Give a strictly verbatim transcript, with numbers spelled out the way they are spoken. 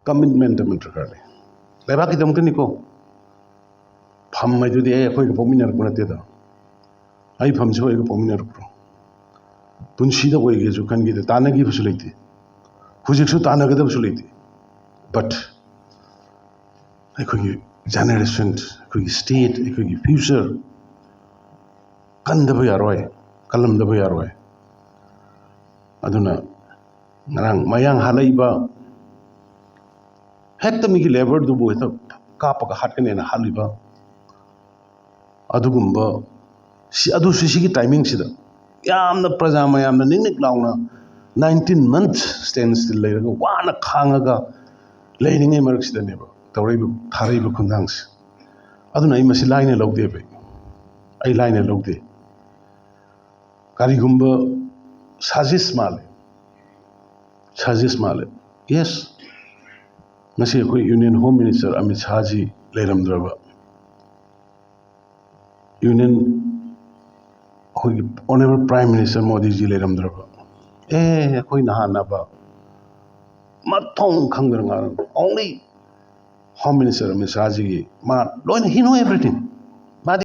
ꯀꯃꯤꯠꯃꯦꯟꯠ ꯑꯃ ꯗꯔꯀꯥꯔ ꯂꯩ꯫ ꯂꯩꯕꯥꯛꯀꯤꯗꯃꯛꯇꯅꯤꯀꯣ꯫ ꯐꯝ ꯍꯥꯏꯗꯨꯗꯤ ꯑꯩ ꯑꯩꯈꯣꯏꯒ ꯄꯣꯛꯃꯤꯟꯅꯔꯛꯄ ꯅꯠꯇꯦꯗ꯫ ꯑꯩ ꯐꯝꯁꯤꯕꯨ ꯑꯩꯒ ꯄꯣꯛꯃꯤꯟꯅꯔꯛꯄ꯭ꯔꯣ? ꯄꯨꯟꯁꯤꯗ ꯑꯣꯏꯒꯦꯁꯨ ꯈꯟꯈꯤꯗꯦ, ꯇꯥꯟꯅꯈꯤꯕꯁꯨ ꯂꯩꯇꯦ, ꯍꯧꯖꯤꯛꯁꯨ ꯇꯥꯟꯅꯒꯗꯕꯁꯨ ꯂꯩꯇꯦ꯫ ꯕꯠ ꯑꯩꯈꯣꯏꯒꯤ ꯖꯦꯅꯦꯔꯦꯁꯟ, ꯑꯩꯈꯣꯏꯒꯤ ꯁ꯭ꯇꯦꯠ, ꯑꯩꯈꯣꯏꯒꯤ ꯐ꯭ꯌꯨꯆꯔ ꯀꯟꯗꯕ ꯌꯥꯔꯣꯏ, ꯀꯜꯂꯝꯗꯕ ꯌꯥꯔꯣꯏ꯫ ꯑꯗꯨꯅ ꯉꯔꯥꯡ ꯃꯌꯥꯡ ꯍꯥꯠꯂꯛꯏꯕ, ꯍꯦꯛꯇ ꯃꯤꯒꯤ ꯂꯦꯕꯔꯗꯨꯕꯨ ꯍꯦꯛꯇ ꯀꯥꯞꯄꯒ ꯍꯥꯠꯀꯅꯦꯅ ꯍꯥꯠꯂꯤꯕ, ꯑꯗꯨꯒꯨꯝꯕ ꯁꯤ, ꯑꯗꯨꯁꯨ ꯁꯤꯒꯤ ꯇꯥꯏꯃꯤꯡꯁꯤꯗ ꯌꯥꯝꯅ ꯄ꯭ꯔꯖꯥ ꯃꯌꯥꯝꯅ ꯅꯤꯛ ꯅꯤꯛ ꯂꯥꯎꯅ ꯅꯥꯏꯟꯇꯤꯟ ꯃꯟꯊ ꯁ꯭ꯇꯦꯟ ꯁ꯭ꯇꯤꯜ ꯂꯩꯔꯒ ꯋꯥꯅ ꯈꯥꯡꯉꯒ ꯂꯩꯔꯤꯉꯩ ꯃꯔꯛꯁꯤꯗꯅꯦꯕ ꯇꯧꯔꯛꯏꯕ, ꯊꯥꯔꯛꯏꯕ ꯈꯣꯡꯊꯥꯡꯁꯦ꯫ ꯑꯗꯨꯅ ꯑꯩ ꯃꯁꯤ ꯂꯥꯏꯅ ꯂꯧꯗꯦꯕ꯫ ꯑꯩ ꯂꯥꯏꯅ ꯂꯧꯗꯦ꯫ ꯀꯔꯤꯒꯨꯝꯕ ꯁꯥꯖꯤꯁ ꯃꯥꯜꯂꯦ, ꯁꯥꯖꯤꯁ ꯃꯥꯜꯂꯦ꯫ ꯌꯦꯁ, ꯉꯁꯤ ꯑꯩꯈꯣꯏ union home minister Amit Shahji ꯂꯩꯔꯝꯗ꯭ꯔꯕ, ꯌꯨꯅꯤꯌꯟ ꯑꯩꯈꯣꯏꯒꯤ ꯑꯣꯅꯔꯦꯕꯜ ꯄ꯭ꯔꯥꯏꯝ ꯃꯤꯅꯤꯁꯇꯔ ꯃꯣꯗꯤꯖꯤ ꯂꯩꯔꯝꯗ꯭ꯔꯕ, ꯑꯦ, ꯑꯩꯈꯣꯏ ꯅꯍꯥꯟꯅꯕ ꯃꯊꯣꯡ ꯈꯪꯗꯅ ꯉꯥꯡ, only ꯍꯣꯝ ꯃꯤꯅꯤꯁꯇꯔ ꯑꯃꯤꯠ ꯁꯥꯍꯖꯤꯒꯤ ꯃꯥ ꯂꯣꯏꯅ, he know everything꯫